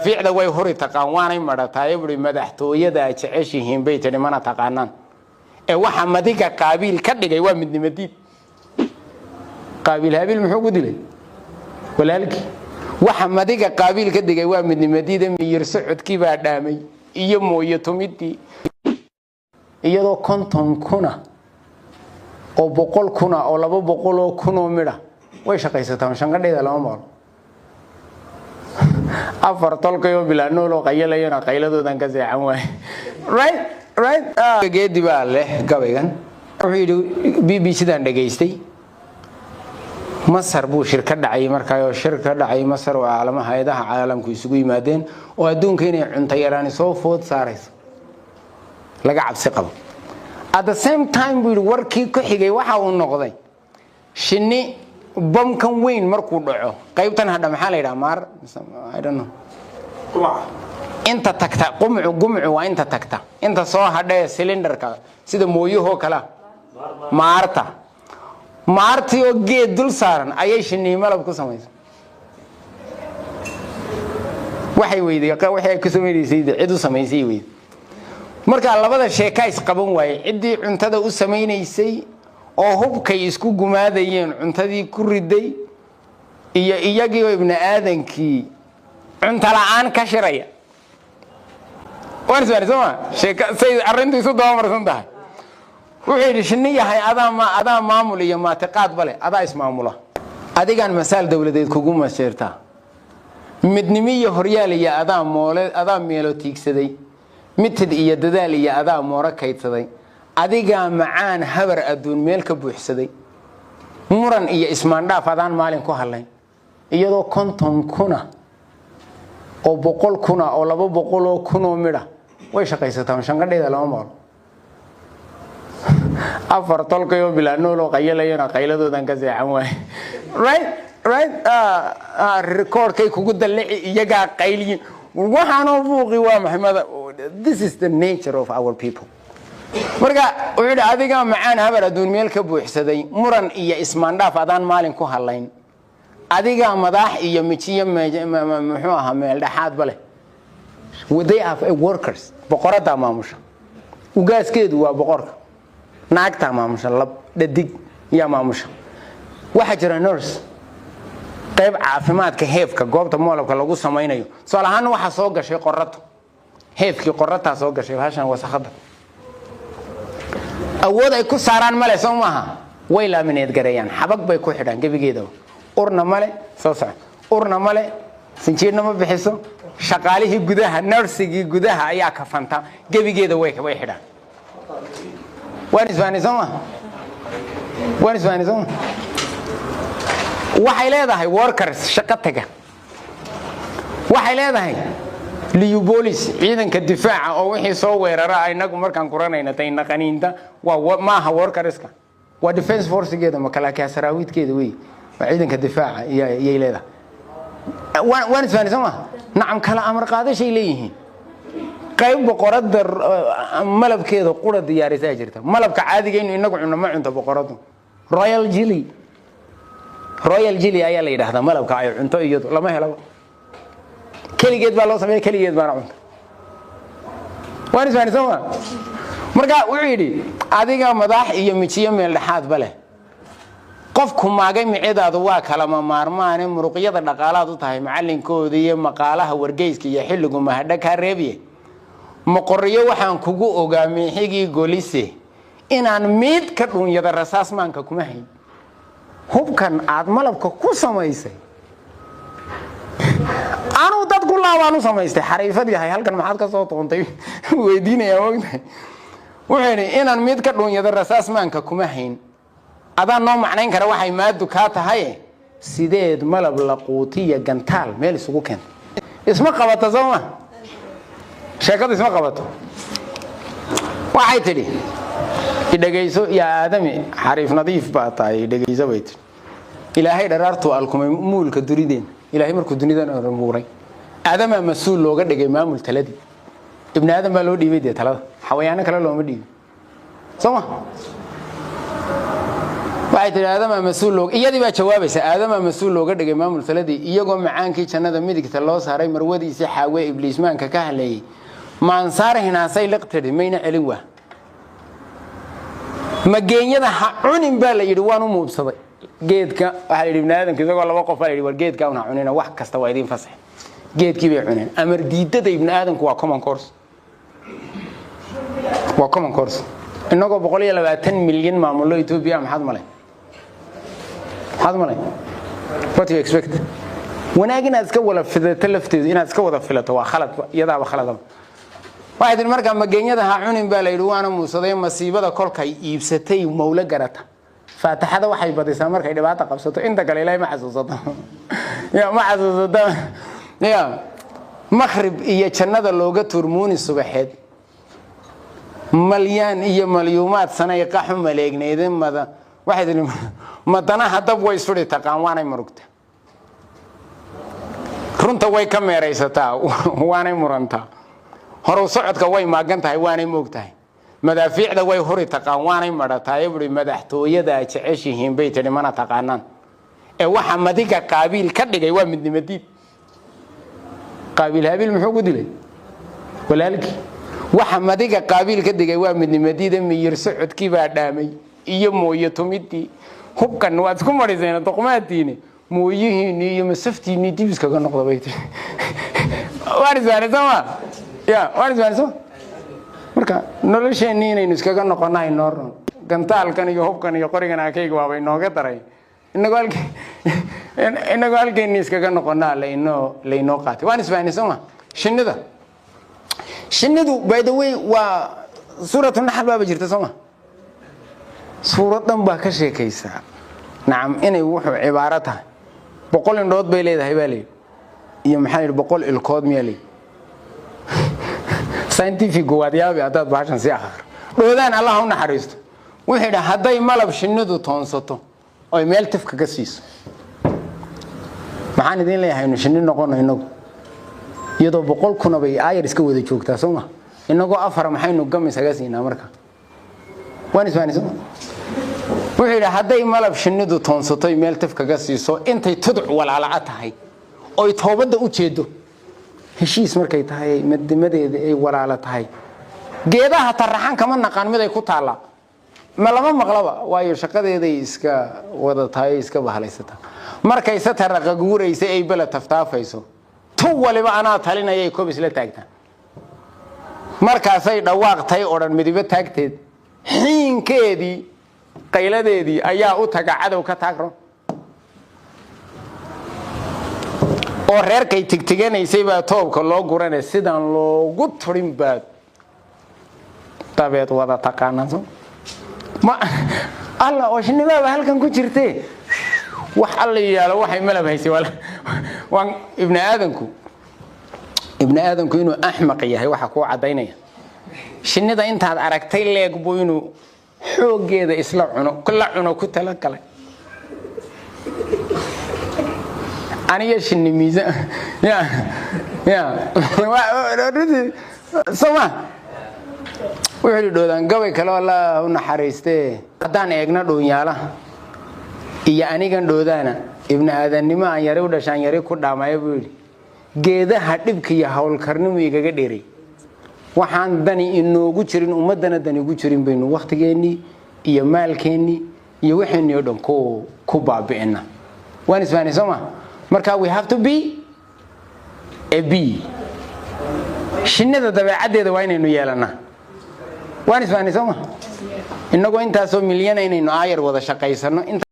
Fiicda way huri taqaan, waanay madhataaye buhi. Madaxtooyadaa jeceshihiin bay tidhi, mana taqaanaan. Ee waxa madiga Qaabiil ka dhigay waa midnimadiid. Qaabiil Habiil muxuu ku dilay walaalkii? Waxa madiga Qaabiil ka dhigay waa midnimadiida. Miyir socodkii baa dhaamay iyo mooyo tumidii, iyadoo 50 kuna oo 100 kuna oo 200,000 oo midha way shaqaysataa. Shanqadheeda lama maqlo. Afar tolkayoo bilaa nooloo qayalayana qayladoodan ka seexan waaye. Right, Geedi baa leh gabaygan. Wuxuu yidhi, BBC daan dhegaystay, Masar buu shir ka dhacay markaa, oo shir ka dhacay Masar oo caalamaha, hay-adaha caalamku isugu yimaadeen, oo adduunka inay cunto yaraani soo food saarayso laga cabsi qabo. At the same time, buu yidhi, warkii ku xigay waxa uu noqday shinni bamkan weyn markuu dhaco, qaybtan hadha maxaa la yidhaha? Maar, I don't know. Inta tagta qumcu, gumcu waa inta tagta, inta soo hadhee cylinderka sida mooyahoo kalea, maarta. Maartii oo geed dul saaran ayay shinii malab ku samaysay. Waxay weyday, waxay ay ku samaynaysay cid u samaysay weyday. Marka labada sheeka is qaban waaye. Ciddii cuntada u samaynaysay oo hubkay isku gumaadayeen cuntadii ku riday, iyo iyagii oo ibni aadankii cunto la-aan ka shiraya. Waan isfahanay, soo ma? Sheeka say arrintu isu dabamarsan tahay. Wuxuu yidhi, shinni yahay, adaa ma adaa maamul iyo maatiqaad bale, adaa ismaamula, adigaan masaal dowladeed kugu masheertaa, midnimo iyo horyaal iyo adaa moole, adaa meelo tiigsaday, mitid iyo dadaal iyo adaa mooro kaydsaday, adigaa macaan habar adduun meel ka buuxsaday, muran iyo ismaandhaaf adaan maalin ku hadlayn, iyadoo 50 kuna oo 100 kuna oo 200,000 oo midha way shaqaysataa. Shanqadheeda lama maqlo. Afar tolkayoo bilaa nooloo qayalayana qayladoodan ka seexan waaye. Right, recordkay kugu dallici, iyagaa qayliyin. Waxaanoo buuqi waa maxay? Mada, this is the nature of our people. Marka wuxuu yidhi, adigaa macaan habar adduun meel ka buuxsaday, muran iyo ismaandhaaf adaan maalin ku hadlayn, adigaa madaax iyo mijiyo, muxuu ahaa, meel dhexaadba leh. They have workers. Boqoradaa maamusha, ugaaskeedu waa boqorka, naagtaa maamusha, lab dhadig yaa maamusha. Waxaa jira nurse, qayb caafimaadka heefka goobta moolabka lagu samaynayo. Tusaale ahaan, waxaa soo gashay qorato, heefkii qorataa soo gashay, hashan wasakhada awood ay ku saaraan male, soo maaha? Way laminate gareeyaan, xabag bay ku xidhaan gebigeedaba. Urna male, soo soco, urna male, sinjiirna ma bixiso. Shaqaalihii gudaha, nursigii gudaha ayaa kafanta gebigeeda, way xidhaan. Waan isfahanay, soo ma? Waan isfahanay, soo ma? Waxay leedahay workers shaqo taga. Waxay leedahay liubolis, ciidanka difaaca oo wixii soo weerara. Inagu markaan kuranayna tayna qaniinta waa maaha workerska, waa defense forcegeeda, makalaakiya saraawiidkeeda wey, waa ciidanka difaaca iyay leedahay. Waan isfahanay, soo ma? Nacam, kala amar qaadashay leeyihiin. Qayb boqorada malabkeeda qura diyaarisaa jirta. Malabka caadigaynu inagu cunno ma cunto boqoradu. Royal jelly, royal jelly ayaa la yidhahdaa malabka ay cunto iyadu. Lama helaba, keligeed baa loo sameeya, keligeed baana cunta. Waan isfahanay, soo ma? Marka wuxuu yidhi, adiga madax iyo mijiyo meel dhexaadba leh, qofku maagay micidaadu waa kalama maarmaane, muruqyada dhaqaalaad u tahay macalinkooda iyo maqaalaha wargeyska iyo xilligu mahadha kaa reebiye. Moqoriyo waxaan kugu ogaa miixigii golise, inaan miid ka dhuunyada rasaas maanka kuma hayn. Hubkan aad malabka ku samaysay anuu dad ku laabaan u samaystay, xariifad yahay, halkan maxaad ka soo toontay weydiinaya, mogtahay? Wuxuu yidhi, inaan mid ka dhuunyado rasaas maanka kuma hayn, adaan noo macnayn kara waxay maadu kaa tahay. Sideed malab la quutiya gantaal meel isugu keenta? Isma qabato, soo ma? Sheekadu isma qabato. Waxay tidhi, idhegayso yaa aadami, xariif nadiif baa tahay, idhegayso bay tidhi. Ilaahay dharaartuu alkumay muulka dunideen, Ilaahay markuu dunidan abuuray, aadamaa mas-uul looga dhigay maamul taladii. Ibni aadam baa loo dhiibay dee talada, xawayaano kale looma dhiibin, soo ma? Waxay tidhi, Waxay tihi aadamaa mas-uul loo, iyadii baa jawaabaysa. Aadamaa mas-uul looga dhigay maamul taladii, iyagoo macaankii jannada midigta loo saaray marwadiisii Xaawe ibliismaanka ka haleeyey. Maansaar hinaasay liq tidhi, mayna celin. Waa mageenyada ha cunin baa la yidhi, waan u muubsaday geedka. Waxaa la yidhi ibni aadamka isagoo laba qof baa la yidhi, war geedka un ha cunina, wax kasta waa idiin fasax. Geedkii bay cuneen. Amar diidada ibni aadamku waa common course, waa common course. Inagoo 120 milyan maamullo Ethiopia, maxaad malay? Maxaad malay? What you expect? Wanaag inaad iska wada fidato lafteedu, inaad iska wada filato waa khalad, iyadaaba khaladaba. Waxay tihi markaa mageenyada ha cunin baa la yidhi, waana muusaday. Masiibada kolkay iibsatay mawlo garata, faataxada waxay badisaa markay dhibaata qabsato, inta kale Ilaahay ma xasuusato, ya ma xasuusato. Ya makhrib iyo jannada looga turmuuni subaxeed, malyaan iyo malyuumaad sanay qaxu maleegnayde mada. Waxay tihi madanaha dab way suri taqaan, waanay murugta. Runta way ka meeraysataa, waanay murantaa. Horuw socodka way maagan tahay, waanay moog tahay. Madaafiicda way huri taqaan, waanay madhataay. Bui madaxtooyadaa jeceshihiin bay tidhi, mana taqaanaan. Ee waxa madiga Qaabiil ka dhigay waa midnimadiid. Qaabiil Habiil muxuu ku dilay? Walaalkii. Waxa madiga Qaabiil ka dhigay waa midnimadiida. Miyir socodkii baa dhaamay iyo mooyo tumidii. Hubkan waad isku mariseen, doqmaadiine, mooyihiinii iyo masaftiinii dib iskaga noqda bay tiri. Waan isfahanay, sooma? Ya, waan isfahanay, sooma? Marka nolosheenii inaynu iskaga noqonahay noo ron. Gantaalkan iyo hubkan iyo qorigan akayga waaba inooga daray. Inagoo halkeennii iskaga noqonaa lainoo qaatay. Waan isfahanay, sooma? Shinnida, shinnidu, by the way, waa suuratu Naxal baaba jirta, sooma? Suurad dhan baa ka sheekaysaa. Nacam, inay wuxuu cibaaro tahay. 100 indhood bay leedahay baa layidhi, iyo maxaa yidhi, 100 ilkood miyaa layidhi? Scientific waad yaabi haddaad bahashan sii akhri. Dhoodaan Allah u naxariisto wuxuu yidhi, hadday malab shinnidu toonsato oy meel tif kaga siiso. Maxaan idiin leeyahay? Aynu shinni noqono inagu. Iyadoo 100 kuna bay aayar iska wada joogtaa, soo ma? Inagoo afar maxaynu gam isaga siinaa? Marka waan isfahanay, soo ma? Wuxuu yidhi, hadday malab shinnidu toonsatoy meel tif kaga siiso, intay tuduc walaalaca tahay oy toobadda u jeedo, heshiis markay tahay, madnimadeeda ay walaalo tahay, geedaha taraxan kama naqaan mid ay ku taallaa, ma lama maqlaba, waayo shaqadeeday iska wada tahay, iska bahlaysataa. Markayse taraqa guuraysa ay bela taftaafayso, tu waliba anaa talinayay koob isla taagtaa. Markaasay dhawaaq tay odhan midibo taagteed, xiinkeedii qayladeedii ayaa u taga cadow ka taagro oo reerkay tigtiganaysay baa toobka loo guranay. Sidaan loogu turin baad dabeed wada taqaanaan, soo ma? Alla oo shinnibaaba halkan ku jirtee, wax alla yaalo waxay malab haysay. Waan ibni aadanku, ibni aadanku inuu axmaq yahay waxa kuu caddaynaya, shinnida intaad aragtay leeg buu inuu xooggeeda isla cuno, la cuno ku talagalay. Aniga shinni miisaan ya ya soma? Wuxuu yidhi Dhoodaan gabay kale, Allah u naxariistee, haddaan eegna dhoonyaalaha iyo anigan Dhoodaana, ibni aadannimo aan yari u dhashaan yari ku dhaamaya, buu yidhi. Geedaha dhibka iyo howlkarnimu igaga dheeray. Waxaan dani inoogu jirin, ummaddana dani ugu jirin, baynu wakhtigeennii iyo maalkeennii iyo waxeennii oo dhan ku baabi'ina. Waan isfahanay, soo ma? Marka we have to be a bee. Shinnida dabeecaddeeda waa inaynu yeelanaa. Waan isfahanay, soo ma? Innagoo intaasoo milyana inaynu aayar wada shaqaysano inta